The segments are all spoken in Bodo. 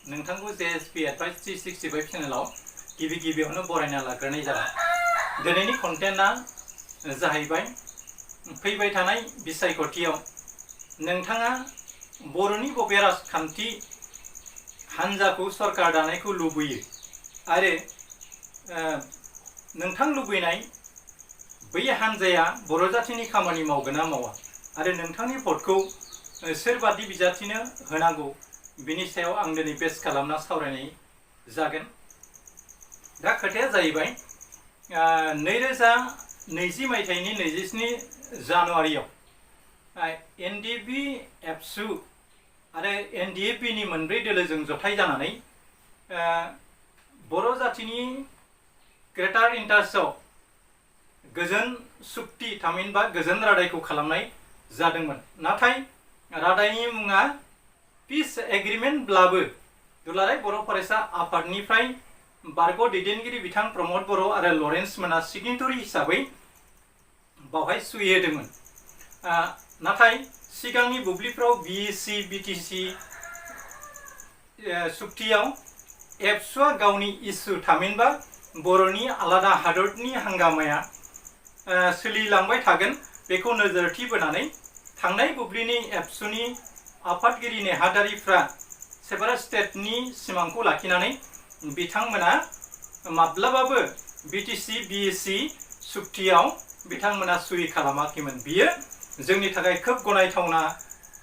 नोंथांखौ JSP एडभाइस 365 चेनेलाव गिबियावनो बरायना लाग्रोनाय जाबाय। दिनैनि कन्टेन्टआ जाहैबाय फैबाय थानाय बिसायख'थियाव नोंथाङा बर'नि बबे राजखान्थि हान्जाखौ सरकार दानायखौ लुबैयो आरो नोंथां लुबैनाय बै हान्जाया बर' जातिनि खामानि मावगोन ना मावा आरो नोंथांनि भटखौ सोरबादि बिजाथिनो होनांगौ बिनि सायाव आं दिनै बेस खालामना सावरायनाय जागोन। दा खोथाया जाहैबाय 2020 मायथाइनि 27 जानुवारियाव NDP एबसु आरो NDFB नि मोनब्रै दोलोजों जथाय जानानै बर' जातिनि ग्रेटार इन्टारेस्टआव गोजोन सुक्ति थामहिनबा गोजोन रादायखौ खालामनाय जादोंमोन। नाथाय रादायनि मुङा पिस एग्रिमेन्टब्लाबो दुलाराय बर' फरायसा आफादनिफ्राय बारग' दैदेनगिरि बिथां प्रमद बर' आरो लरेन्स मोना सिगनेटरि हिसाबै बावहाय सहि होदोंमोन। नाथाय सिगांनि बुब्लिफ्राव BEC BTC सुक्तियाव एबसुआ गावनि इस्यु थामहिनबा बर'नि आलादा हादरनि हांगामाया सोलिलांबाय थागोन बेखौ नोजोरथि बोनानै थांनाय बुब्लिनि एबसुनि आफादगिरि नेहाथारिफ्रा सेपारेट स्टेटनि सिमांखौ लाखिनानै बिथांमोना माब्लाबाबो BTC BEC सुक्तियाव बिथांमोना सहि खालामाखैमोन। बियो जोंनि थाखाय खोब गनायथावना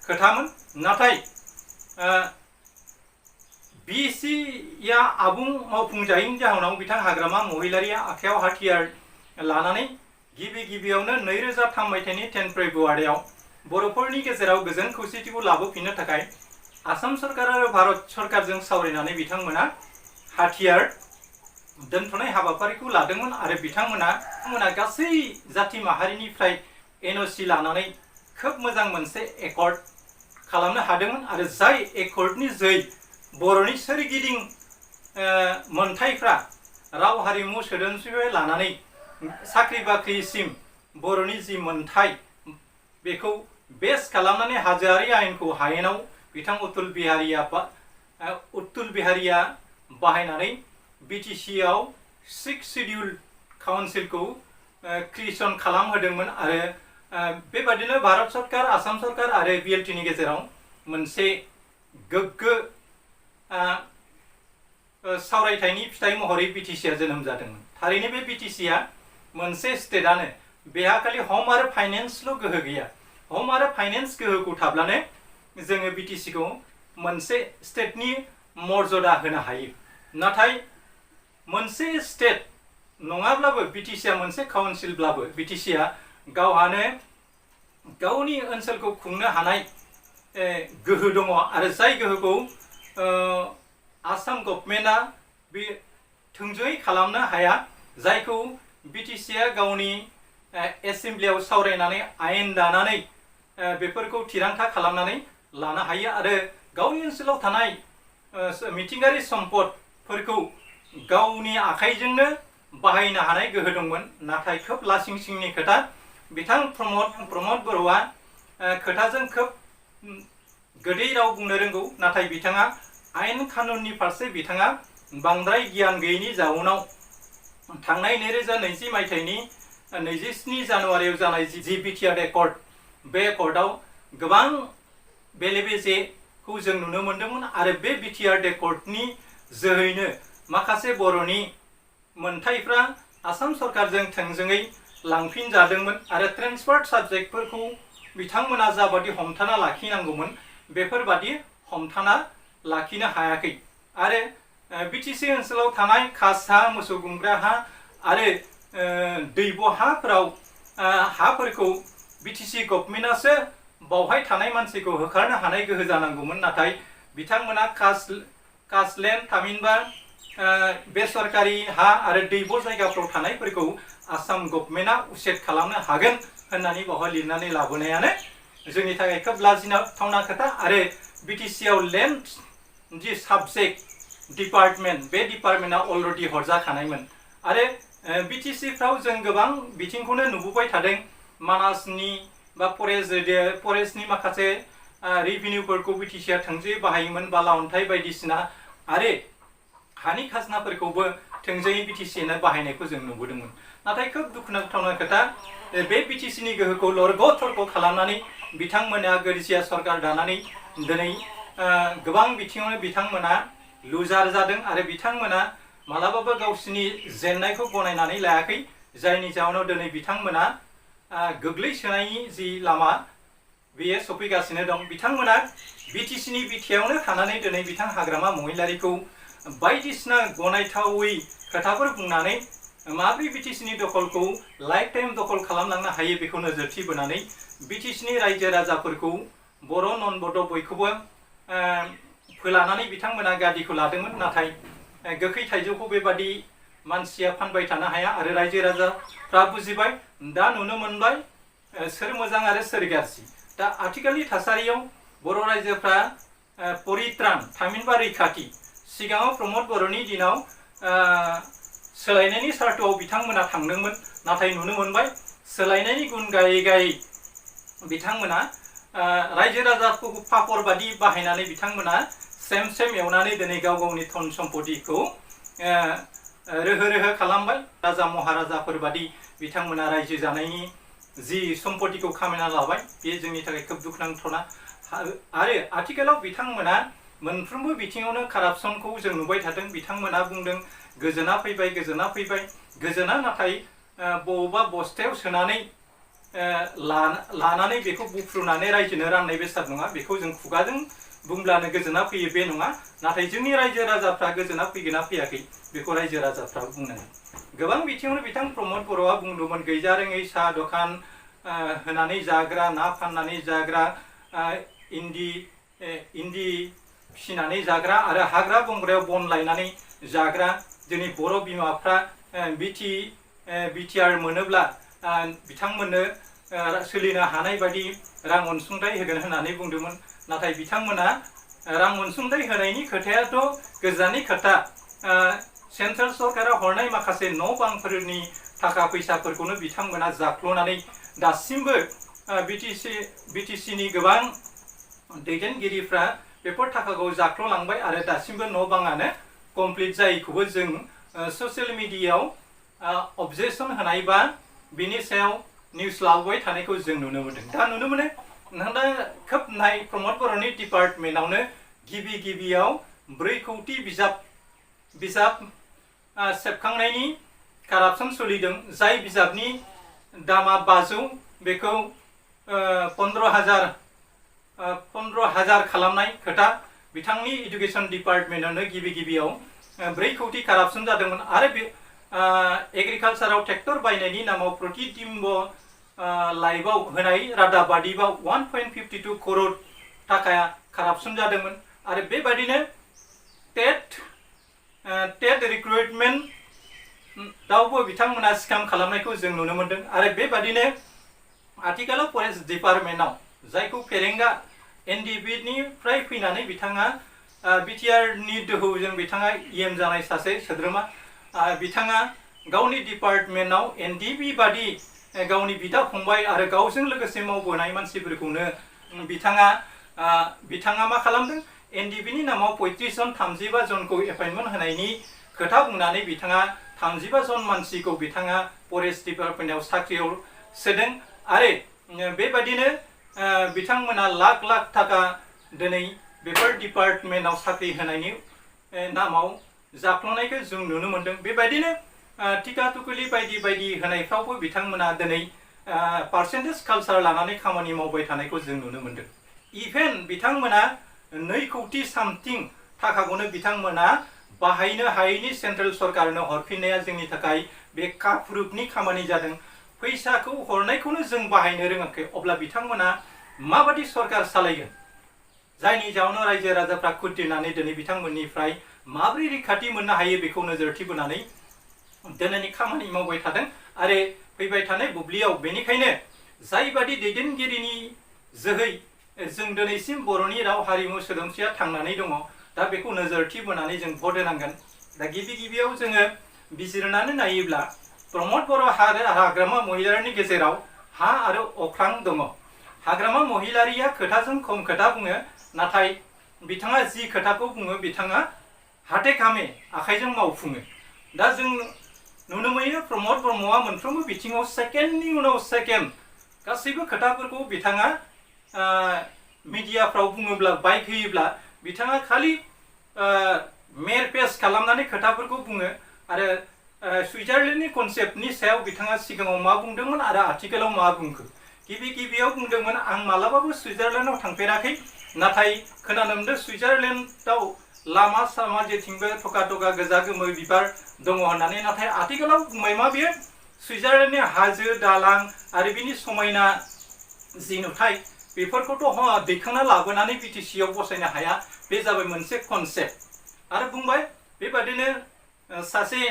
खोथामोन। नाथाय BECया आबुं मावफुंजायैनि जाहोनाव बिथां हाग्रामा महिलारिया आखायाव हाथियार लानानै गिबियावनो 2003 मायथाइनि 10 फेब्रुवारियाव बर'फोरनि गेजेराव गोजोन खौसेथिखौ लाबोफिननो थाखाय आसाम सरकार आरो भारत सरकारजों सावरायनानै बिथांमोना हाथियार दोनथ'नाय हाबाफारिखौ लादोंमोन आरो बिथांमोना गासै जाति माहारिनिफ्राय NOC लानानै खोब मोजां मोनसे एकर्ड खालामनो हादोंमोन आरो जाय एकर्डनि जै बर'नि सोरगिदिं मोनथायफ्रा राव हारिमु सोदोमस्रि लानानै साख्रि बाख्रिसिम बर'नि जि मोनथाय बेखौ बेस खालामनानै हाजोआरि आयेनखौ हायेनाव बिथां उत्तुल बिहारिया बाहायनानै BTC आव 6 शिड्युल काउन्सिलखौ क्रिएसन खालामहोदोंमोन आरो बेबादिनो भारत सरकार आसाम सरकार आरो BLT नि गेजेराव मोनसे गोग्गो सावरायथायनि फिथाइ महरै BTC आ जोनोम जादोंमोन। थारैनो बे BTC आ मोनसे स्टेटआनो बेहा खालि हम आरो फाइनेन्सल' गोहो गैया। हम आरो फाइनेन्स गोहोखौ थाब्लानो जोङो BTC खौ मोनसे स्टेटनि मर्यादा होनो हायो। नाथाय मोनसे स्टेट नङाब्लाबो BTC आ मोनसे काउन्सिलब्लाबो BTC आ गावहानो गावनि ओनसोलखौ खुंनो हानाय गोहो दङ आरो जाय गोहोखौ आसाम गभर्नमेन्टआ बे थोंजोङै खालामनो हाया, जायखौ BTC आ गावनि एसेम्ब्लियाव सावरायनानै आयेन दानानै बेफोरखौ थिरांथा खालामनानै लानो हायो आरो गावनि ओनसोलाव थानाय मिथिंगायारि सम्पदफोरखौ गावनि आखाइजोंनो बाहायनो हानाय गोहो दंमोन। नाथाय खोब लासिं सिंनि खोथा बिथां प्रमद बर'आ खोथाजों खोब गोदै राव बुंनो रोंगौ, नाथाय बिथाङा आयेन कानुननि फारसे बिथाङा बांद्राय गियान गैयैनि जाउनाव थांनाय 2020 मायथाइनि 27 जानुवारियाव जानाय जि बिटिआर एकर्ड बे एकर्डआव गोबां बेले बेजेखौ जों नुनो मोन्दोंमोन आरो बे बिटिआर एकर्डनि जोहैनो माखासे बर'नि मोनथायफ्रा आसाम सरकारजों थोंजोङै लांफिनजादोंमोन आरो ट्रेन्सफार्ड साबजेक्टफोरखौ बिथांमोना जाबादि हमथाना लाखिनांगौमोन बेफोरबादि हमथाना लाखिनो हायाखै आरो BTC ओनसोलाव थानाय खास हा, मोसौ गुमग्रा हा आरो दैब' हाफोराव हाफोरखौ BTC गभर्नमेन्टआसो बावहाय थानाय मानसिखौ होखारनो हानाय गोहो जानांगौमोन। नाथाय बिथांमोना कास्ट लेन्ड थामहिनबा बेसरकारि हा आरो दैब' जायगाफ्राव थानायफोरखौ आसाम गभर्नमेन्टआ उसेट खालामनो हागोन होननानै बावहाय लिरनानै लाबोनायानो जोंनि थाखाय खोब लाजिथावना खोथा आरो BTC आव लेन्ड जि साबजेक्ट डिपार्टमेन्ट बे डिपार्टमेन्टआ अलरेडि हरजाखानायमोन आरो BTC फ्राव जों गोबां बिथिंखौनो नुबोबाय थादों। मानासनि बा फरेस्टनि माखासे रेभिनिउफोरखौ बिटिसिआ थोंजोङै बाहायोमोन बाला अन्थाइ बायदिसिना आरो हानि खाजोनाफोरखौबो थोंजोङै बिटिसिआनो बाहायनायखौ जों नुबोदोंमोन। नाथाय खोब दुखुनांथावना खोथा बे बिटिसिनि गोहोखौ लरग' थरग' खालामनानै बिथांमोना गोरजिया सरकार दानानै दिनै गोबां बिथिङावनो बिथांमोना लुजार जादों आरो बिथांमोना मालाबाबो गावसिनि जेननायखौ गनायनानै लायाखै, जायनि जाहोनाव दिनै बिथांमोना गोग्लैसोनायनि जि लामा बेयो सफैगासिनो दं। बिथांमोना बिटिसिनि बिखायावनो थानानै दिनै बिथां हाग्रामा महिलारिखौ बायदिसिना गनायथावै खोथाफोर बुंनानै माब्रै बिटिसिनि दखलखौ लाइफ टाइम दखल खालामलांनो हायो बेखौ नोजोरथि बोनानै बिटिसिनि रायजो राजाफोरखौ बर' नन बड' बयखौबो फोलानानै बिथांमोना गादिखौ लादोंमोन। नाथाय गोखै थाइजौखौ बेबादि मानसिया फानबाय थानो हाया आरो रायजो राजाफ्रा बुजिबाय, दा नुनो मोनबाय सोर मोजां आरो सोर गाज्रि। दा आथिखालनि थासारियाव बर' रायजोफ्रा परित्रान थामहिनबा रैखाथि, सिगाङाव प्रमद बर'नि दिनाव सोलायनायनि सार्थआव बिथांमोना थांदोंमोन, नाथाय नुनो मोनबाय सोलायनायनि गुन गायै गायै बिथांमोना रायजो राजाखौ पापर बादि बाहायनानै बिथांमोना सेम सेम एवनानै दिनै गाव गावनि धन सम्पतिखौ रोहो रोहो खालामबाय। राजा महाराजाफोर बादि बिथांमोना रायजो जानायनि जि सम्पतिखौ खामायना लाबाय, बे जोंनि थाखाय खोब दुखुनांथावना। आरो आथिखालाव बिथांमोना मोनफ्रोमबो बिथिङावनो कारापसनखौ जों नुबाय थादों। बिथांमोना बुंदों गोजोना फैबाय गोजोना फैबाय, गोजोना नाथाय बबेबा बस्थायाव सोनानै लानानै बेखौ बुफ्रुनानै रायजोनो राननाय बेसाद नङा। बेखौ जों खुगाजों बुंब्लानो गोजोना फैयो बे नङा, नाथाय जोंनि रायजो राजाफ्रा गोजोना फैगोना फैयाखै बेखौ रायजो राजाफ्रा बुंनांगोन। गोबां बिथिङावनो बिथां प्रमद बर'आ बुंदोंमोन गैजारोङै साहा दखान होनानै जाग्रा, ना फाननानै जाग्रा, इन्दि फिसिनानै जाग्रा आरो हाग्रा बंग्रायाव बन लायनानै जाग्रा जोंनि बर' बिमाफ्रा बिटिआर मोनोब्ला बिथांमोननो सोलिनो हानाय बायदि रां अनसुंथाइ होगोन होननानै बुंदोंमोन। नाथाय बिथांमोना रां अनसुंथाइ होनायनि खोथायाथ' गोजाननि खोथा, सेन्ट्रेल सरकारा हरनाय माखासे न' बांफोरनि थाखा फैसाफोरखौनो बिथांमोना जाख्ल'नानै दासिमबो बिटिसिनि गोबां दैदेनगिरिफ्रा बेफोर थाखाखौ जाख्ल'लांबाय आरो दासिमबो न' बाङानो कमप्लिट जायैखौबो जों ससियेल मिडियायाव अबजेक्सन होनाय बा बिनि सायाव निउस लाबोबाय थानायखौ जों नुनो मोनदों। दा नुनो मोनो नोंथाङा खोब प्रमद बर'नि डिपार्टमेन्टआवनो गिबियाव 4 कौटि बिजाब सेबखांनायनि कारापसन सोलिदों। जाय बिजाबनि दामा 500 बेखौ 15,000 खालामनाय खोथा बिथांनि इडुकेसन डिपार्टमेन्टआवनो गिबियाव 4 कौटि कारापसन जादोंमोन। आरो बे एग्रिकालसाराव ट्रेक्टर बायनायनि नामाव प्रतिबिम्ब लाइभआव होनाय रादाबादिबाव 1.52 करोड़ थाखाया कारापसन जादोंमोन। आरो बेबादिनो टेट रिक्रुटमेन्टआवबो बिथांमोना स्काम खालामनायखौ जों नुनो मोनदों। आरो बेबादिनो आथिखालाव फरेस्ट डिपार्टमेन्टआव जायखौ फेरेंगा एनडिबिनिफ्राय फैनानै बिथाङा बिटिआरनि दोहौजों बिथाङा इएम जानाय सासे सोद्रोमा, बिथाङा गावनि डिपार्टमेन्टआव एनडिबि बादि गावनि बिदा फंबाय आरो गावजों लोगोसे मावबोनाय मानसिफोरखौनो बिथाङा मा खालामदों, एनडिबिनि नामाव 35 जन 35 जनखौ एपइन्टमेन्ट होनायनि खोथा बुंनानै बिथाङा 35 जन मानसिखौ बिथाङा फरेस्ट डिपार्टमेन्टआव साख्रियाव सोदों। आरो बेबादिनो बिथांमोना लाख थाखा दिनै बेफोर डिपार्टमेन्टआव साख्रि होनायनि नामाव जाख्ल'नायखौ जों नुनो मोनदों। बेबायदिनो टिका टुकुलि बायदि होनायफ्रावबो बिथांमोना दिनै पार्सेन्टेज कालचार लानानै खामानि मावबाय थानायखौ जों नुनो मोनदों। इभेन बिथांमोना 2 कौटि सामथिं थाखाखौनो बिथांमोना बाहायनो हायैनि सेन्ट्रेल सरकारनो हरफिननाया जोंनि थाखाय बे कापुरुपनि खामानि जादों। फैसाखौ हरनायखौनो जों बाहायनो रोङाखै, अब्ला बिथांमोना माबादि सरकार सालायगोन? जायनि जाउनाव रायजो राजाफ्रा खुद्रिनानै दिनै बिथांमोननिफ्राय माबोरै रैखाथि मोननो हायो बेखौ नोजोरथि बोनानै दिनैनि खामानि मावबाय थादों। आरो फैबाय थानाय बुब्लियाव बेनिखायनो जायबादि दैदेनगिरिनि जोहै जों दिनैसिम बर'नि राव हारिमु सोदोमस्रिया थांनानै दङ, दा बेखौ नोजोरथि बोनानै जों भट होनांगोन। दा गिबियाव जोङो बिजिरनानै नायोब्ला प्रमद बर' हाग्रामा महिलारिनि गेजेराव हा आरो अख्रां दङ। हाग्रामा महिलारिया खोथाजों खम खोथा बुङो नाथाय बिथाङा जि खोथाखौ बुङो बिथाङा हाथे कामे आखाइजों मावफुङो दा जों नुनो मोनो प्रमद ब्रह्मआ मोनफ्रोमबो बिथिङाव सेकेन्डनि उनाव सेकेन्ड गासैबो खोथाफोरखौ बिथाङा मिडियाफ्राव बुङोब्ला बाइक होयोब्ला बिथाङा खालि मेर पेज खालामनानै खोथाफोरखौ बुङो आरो सुइजारलेण्डनि कनसेप्टनि सायाव बिथाङा सिगाङाव मा बुंदोंमोन आरो आथिखालाव मा बुंखो गिबियाव बुंदोंमोन आं मालाबाबो सुइजारलेण्डआव थांफेराखै नाथाय खोनानो मोनदों सुइजारलेण्डआव लामा सामा जेथिंबो थका थका गोजा गोमो बिबार दङ होननानै नाथाय आथिखालाव बुंबाय मा बेयो सुइजारलेण्डनि हाजो दालां आरो बिनि समायना जि नुथाय बेफोरखौथ' दैखांना लाबोनानै बिटिसिआव बसायनो हाया बे जाबाय मोनसे कनसेप्ट आरो बुंबाय बेबादिनो सासे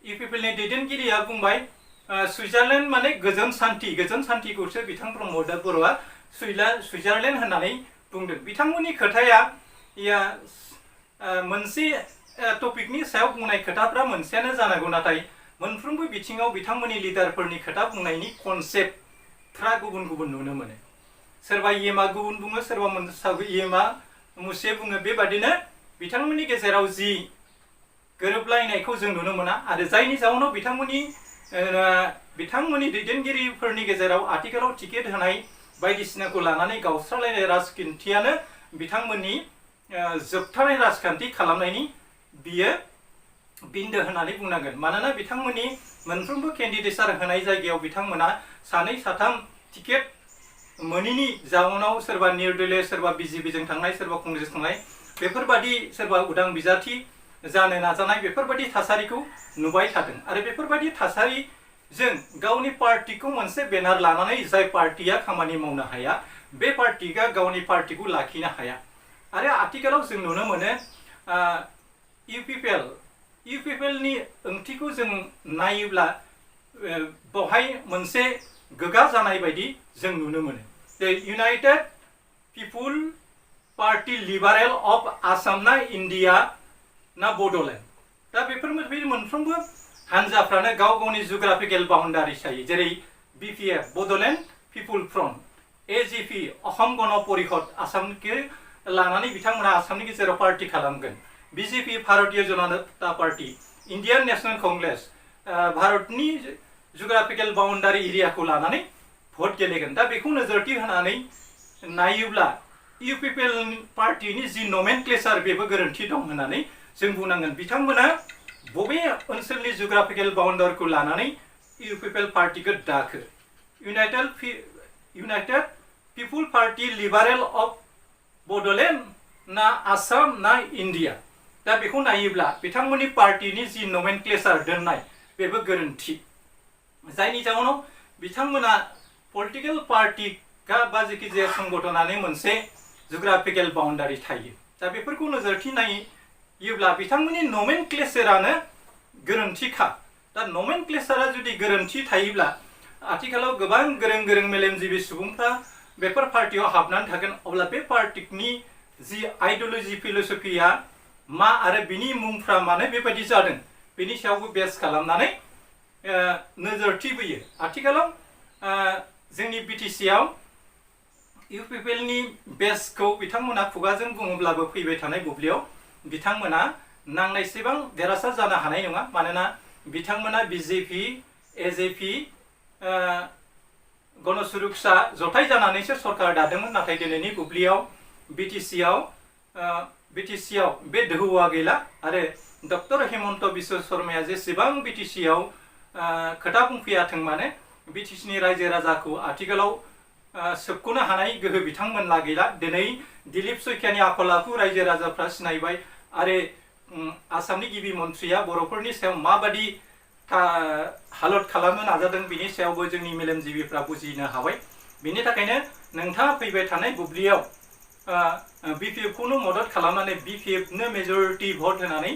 इउपिपिएलनि दैदेनगिरिया बुंबाय सुइजारलेण्ड माने गोजोन सान्थिखौसो बिथां प्रमद बर'आ सुइजारलेण्ड होननानै बुंदों बिथांमोननि खोथाया मोनसे टपिकनि सायाव बुंनाय खोथाफ्रा मोनसेयानो जानांगौ नाथाय मोनफ्रोमबो बिथिङाव बिथांमोननि लिडारफोरनि खोथा बुंनायनि कनसेप्टफ्रा गुबुन गुबुन नुनो मोनो सोरबा इएमआ गुबुन बुङो सोरबा इएमआ मुसे बुङो बेबादिनो बिथांमोननि गेजेराव जि गोरोबलायनायखौ जों नुनो मोना आरो जायनि जाउनाव बिथांमोननि दैदेनगिरिफोरनि गेजेराव आथिखालाव टिकेट होनाय बायदिसिनाखौ लानानै गावस्रालायनाय राजखान्थियानो बिथांमोननि जोबथानाय राजखान्थि खालामनायनि बियो बिन्दो होननानै बुंनांगोन मानोना बिथांमोननि मोनफ्रोमबो केन्डिडेटसार होनाय जायगायाव बिथांमोना सानै साथाम टिकेट मोनैनि जाउनाव सोरबा निर्दलीय सोरबा बिजेपिजों थांनाय सोरबा कंग्रेस थांनाय बेफोरबादि सोरबा उदां बिजाथि जानो नाजानाय बेफोरबादि थासारिखौ नुबाय थादों आरो बेफोरबादि थासारिजों गावनि पार्टिखौ मोनसे बेनार लानानै जाय पार्टिया खामानि मावनो हाया बे पार्टिया गावनि पार्टिखौ लाखिनो हाया आरो आथिखालाव जों नुनो मोनो इउपिपिएलनि ओंथिखौ जों नायोब्ला बेवहाय मोनसे गोगा जानाय बायदि जों नुनो मोनो United people party liberal of Assam ना इन्डिया ना बड'लेण्ड दा बेफोर मोनफ्रोमबो हान्जाफ्रानो गाव गावनि जिअग्राफिकेल बाउन्डारि थायो जेरै BPF Bodoland people front AGP Assam Gana Parishad आसामखौ लानानै बिथांमोना आसामनि गेजेराव पार्टी खालामगोन BJP Bharatiya Janata party Indian national Congress भारतनि जिअग्राफिकेल बाउन्डारि एरियाखौ लानानै भट गेलेगोन दा बेखौ नोजोरथि होनानै नायोब्ला इउपिपिएल पार्टीनि जि नमेनक्लेचार बेबो गोरोन्थि दं होननानै जों बुंनांगोन बिथांमोना बबे ओनसोलनि जिअग्राफिकेल बाउन्डारिखौ लानानै इउपिपिएल पार्टीखौ दाखो united people party liberal of Bodoland ना आसाम ना इन्डिया दा बेखौ नायोब्ला बिथांमोननि पार्टीनि जि नमेनक्लेचार दोननाय बेबो गोरोन्थि जायनि जाउनाव बिथांमोना पलिटिकेल पार्टी बा जायखिजाया संगठनानो मोनसे जिअग्राफिकेल बाउन्डारि थायो दा बेफोरखौ नोजोरथि नायोब्ला बिथांमोननि नमेनक्लेचारानो गोरोन्थिखा दा नमेनक्लेचारा जुदि गोरोन्थि थायोब्ला आथिखालाव गोबां गोरों मेलेमजिबि सुबुंफ्रा बेफोर पार्टीयाव हाबनानै थागोन अब्ला बे पार्टीनि जि आइडियोलजि फिलसफिया मा आरो बिनि मुंफ्रा मानो बेबायदि जादों बेनि सायावबो बेस खालामनानै नोजोरथि बोयो आथिखालाव जोंनि बिटिसिआव इउपिपिएलनि बेसखौ बिथांमोना खुगाजों बुङोब्लाबो फैबाय थानाय बुब्लियाव बिथांमोना नांनायसेबां देरहासार जानो हानाय नङा मानोना बिथांमोना बिजेपि एजेपि गणसुरक्षा जथाय जानानैसो सरकार दादोंमोन नाथाय दिनैनि बुब्लियाव बिटिसिआव बे दोहौआ गैला आरो डक्टर हेमन्त बिश्व शर्माया जेसेबां बिटिसिआव खोथा बुंफैयाथों मानो बिटिसिनि रायजो राजाखौ आथिखालाव सोबख'नो हानाय गोहो बिथांमोनहा गैला दिनै दिलीप सैखियानि आखल आखु रायजो राजाफ्रा सिनायबाय आरो आसामनि गिबि मन्थ्रिया बर'फोरनि सायाव माबादि हालत खालामनो नाजादों बिनि सायावबो जोंनि मेलेमजिबिफ्रा बुजिनो हाबाय बिनि थाखायनो नोंथाङा फैबाय थानाय बुब्लियाव बिपिएफखौनो मदद खालामनानै बिपिएफनो मेजरिटि भट होनानै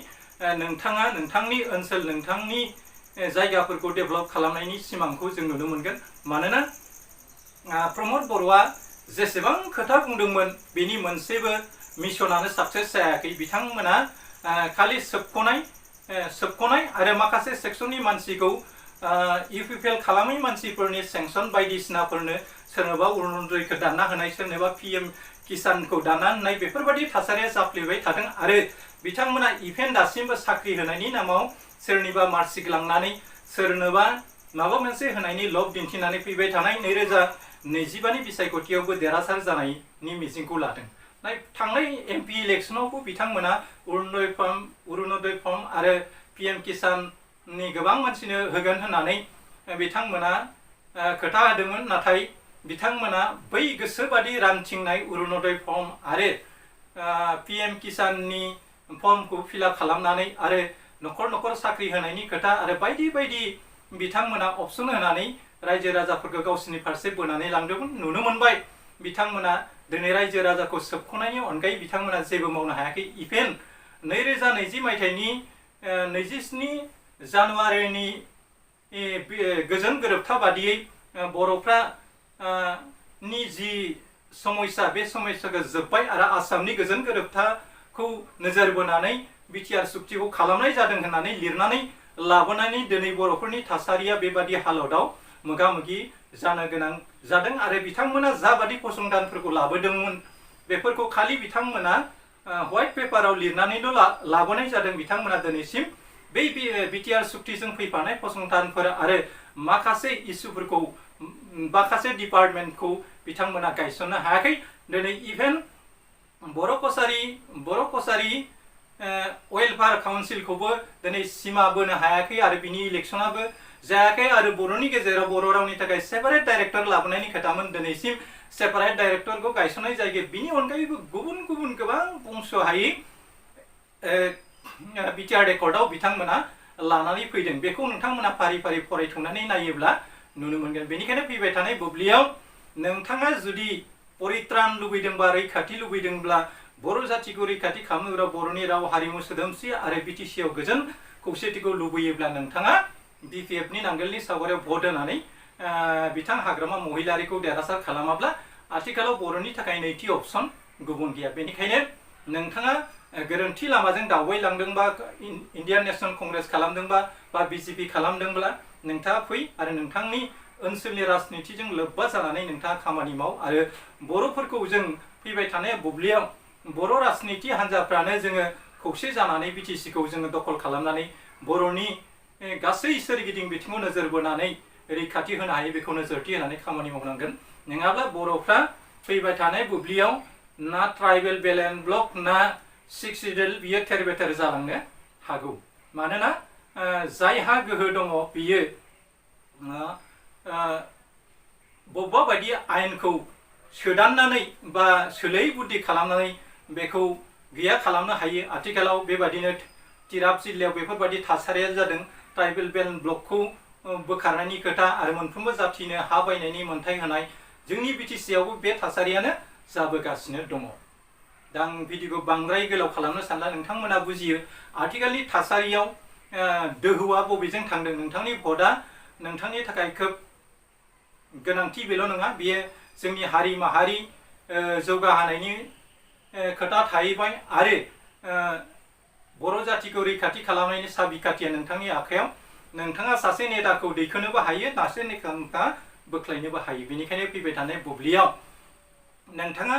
नोंथाङा नोंथांनि ओनसोल नोंथांनि जायगाफोरखौ डेभेलप खालामनायनि सिमांखौ जों नुनो मोनगोन मानोना प्रमद बर'आ जेसेबां खोथा बुंदोंमोन बेनि मोनसेबो मिशनानो साक्सेस जायाखै बिथांमोना खालि सोबख'नाय आरो माखासे सेक्सननि मानसिखौ इउपिपिएल खालामै मानसिफोरनि सेंसन बायदिसिनाफोरनो सोरनोबा अरुणोदयखौ दानना होनाय सोरनोबा PM किसानखौ दानना होनाय बेफोरबायदि थासारिया जाफ्लेबाय थादों आरो बिथांमोना इभेन दासिमबो साख्रि होनायनि नामाव सोरनिबा मार्कशीट लांनानै सोरनोबा माबा मोनसे होनायनि लब दिन्थिनानै फैबाय थानाय 2025नि बिसायख'थियावबो देरहासार जानायनि मिजिंखौ लादों। थांनाय MP इलेक्शनावबो बिथांमोना अरुणोदय फर्म आरो PM किसाननि गोबां मानसिनो होगोन होननानै बिथांमोना खोथा होदोंमोन, नाथाय बिथांमोना बै गोसोबादि रानथिंनाय अरुणोदय फर्म आरो PM किसाननि फर्मखौ फिलआप खालामनानै आरो न'खर न'खर साख्रि होनायनि खोथा आरो बायदि बायदि बिथांमोना अपसन होनानै रायजो राजाफोरखौ गावसोरनि फारसे बोनानै लांदोंमोन। नुनो मोनबाय बिथांमोना दिनै रायजो राजाखौ सोबख'नायनि अनगायै बिथांमोना जेबो मावनो हायाखै। इभेन 2020 मायथाइनि 27 जानुवारिनि गोजोन गोरोबथा बादियै बर'फ्रा नि जि समस्या बे समस्याखौ जोब्बाय आरो आसामनि गोजोन गोरोबथाखौ नोजोर बोनानै बिटिआर सुक्तिखौ खालामनाय जादों होननानै लिरनानै लाबोनानै दिनै बर'फोरनि थासारिया बेबादि हालोदाव मोगा मोगि जानो गोनां जादों आरो बिथांमोना जाबादि फसंथानफोरखौ लाबोदोंमोन बेफोरखौ खालि बिथांमोना व्हाइट पेपाराव लिरनानैल' लाबोनाय जादों। बिथांमोना दिनैसिम बै बिटिआर सुक्तिजों फैफानाय फसंथानफोर आरो माखासे इस्युफोरखौ माखासे डिपार्टमेन्टखौ बिथांमोना गायसननो हायाखै। दिनै इभेन बर' कसारी वेलफेयार काउन्सिलखौबो दिनै सिमा बोनो हायाखै आरो बिनि इलेक्शनाबो जायाखै आरो बर'नि गेजेराव बर' रावनि थाखाय सेपारेट डाइरेक्टर लाबोनायनि खोथामोन, दिनैसिम सेपारेट डाइरेक्टरखौ गायसननाय जायगा बिनि अनगायैबो गुबुन गुबुन गोबां बुंस' हायै बिटिआर रेकर्डआव बिथांमोना लानानै फैदों। बेखौ नोंथांमोना फारि फारि फरायथुमनानै नायोब्ला नुनो मोनगोन। बेनिखायनो फैबाय थानाय बुब्लियाव नोंथाङा जुदि परित्रान लुबैदोंबा रैखाथि लुबैदोंब्ला बर' जातिखौ रैखाथि खालामनोब्ला बर'नि राव हारिमु सोदोमस्रि आरो बिटिसिआव गोजोन खौसेथिखौ लुबैयोब्ला नोंथाङा BPFनि नांगोलनि सावगारियाव भट होनानै बिथां हाग्रामा महिलारिखौ देरहासार खालामाब्ला आथिखालाव बर'नि थाखाय नैथि अपसन गुबुन गैया। बेनिखायनो नोंथाङा गोरोन्थि लामाजों दावबायलांदोंबा इन्डियान नेशनेल कंग्रेस खालामदोंबा बा BJP खालामदोंब्ला नोंथाङा फै आरो नोंथांनि ओनसोलनि राजनितिजों लोब्बा जानानै नोंथाङा खामानि माव आरो बर'फोरखौ जों फैबाय थानाय बुब्लियाव बर' राजनिति हान्जाफ्रानो जोङो खौसे जानानै BTCखौ जोङो दखल खालामनानै बर'नि गासै सोरगिदिं बिथिङाव नोजोर बोनानै रैखाथि होनो हायो बेखौ नोजोरथि होनानै खामानि मावनांगोन। नङाब्ला बर'फ्रा फैबाय थानाय बुब्लियाव ना ट्राइबेल बेलेन्स ब्लक ना 6 सिडिउल बियो थेर बेथेर जालांनो हागौ। मानोना जायहा गोहो दङ बियो बबेबा बायदि आयेनखौ सोदाननानै बा सोलाय बुद्धि खालामनानै बेखौ गैया खालामनो हायो। आथिखालाव बेबादिनो तिराप जिल्लायाव बेफोरबायदि थासारिया जादों। ट्राइबेल बेलेन्स ब्लकखौ बोखारनायनि खोथा आरो मोनफ्रोमबो जातिनो हा बायनायनि मोन्थाय होनाय जोंनि BTCआवबो बे थासारियानो जाबोगासिनो दङ। दा आं भिडिअखौ बांद्राय गोलाव खालामनो सानला, नोंथांमोना बुजियो आथिखालनि थासारियाव दोहौआ बबेजों थांदों। नोंथांनि भटआ नोंथांनि थाखाय खोब गोनांथि बेल' नङा, बेयो जोंनि हारि माहारि जौगाहोनायनि खोथा थाहैबाय आरो बर' जातिखौ रैखाथि खालामनायनि साबिखाथिया नोंथांनि आखायाव। नोंथाङा सासे नेताखौ दैखोनोबो हायो, सासे नेताखौ बोख्लायनोबो हायो। बेनिखायनो फैबाय थानाय बुब्लियाव नोंथाङा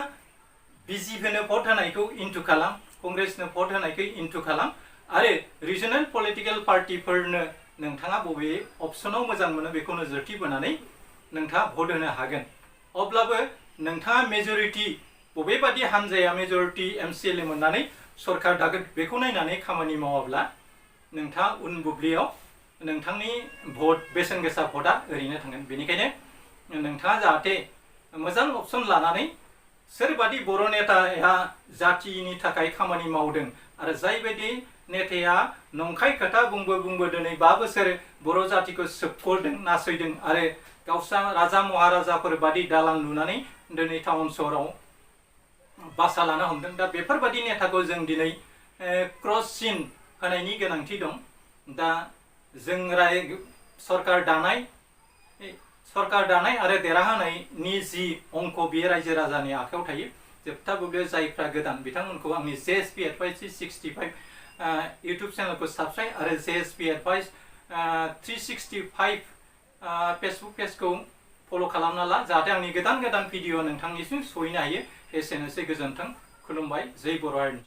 BJPनो भट होनायखौ इन्टु खालाम, कंग्रेसनो भट होनायखौ इन्टु खालाम आरो रिजनेल पलिटिकेल पार्टिफोरनो नोंथाङा बबे अपसनाव मोजां मोनो बेखौ नोजोरथि बोनानै नोंथाङा भट होनो हागोन। अब्लाबो नोंथाङा मेजरिटि बबेबादि हान्जाया मेजरिटि MCLA मोननानै सरकार दागोन बेखौ नायनानै खामानि मावाब्ला नोंथाङा उन बुब्लियाव नोंथांनि भट बेसेन गोसा भटआ ओरैनो थांगोन। बेनिखायनो नोंथाङा जाहाथे मोजां अपसन लानानै सोरबादि बर' नेताया जातिनि थाखाय खामानि मावदों आरो जायबायदि नेताया नंखाय खोथा बुंबो दिनै 5 बोसोर बर' जातिखौ सोबख'दों, नासयदों आरो गावसा राजा महाराजाफोर बादि दालां लुनानै दिनै टाउन सहराव बासा लानो हमदों। दा बेफोरबादि नेताखौ जों दिनै क्रस सिन होनायनि गोनांथि दं। दा जों सरकार दानाय आरो देरहाहोनायनि जि अंक बेयो रायजो राजानि आखायाव थायो। जोबथा बुब्लियाव जायफ्रा गोदान बिथांमोनखौ आंनि JSP एडभाइस 65 इउटुब चेनेलखौ साबस्क्राइब आरो JSP एडभाइस 365 फेसबुक पेजखौ फल' खालामना ला जाहाथे आंनि गोदान भिडिअ नोंथांनिसिम सहैनो हायो। एसेनोसै, गोजोन्थों, खुलुमबाय, जै बर' हारिनि।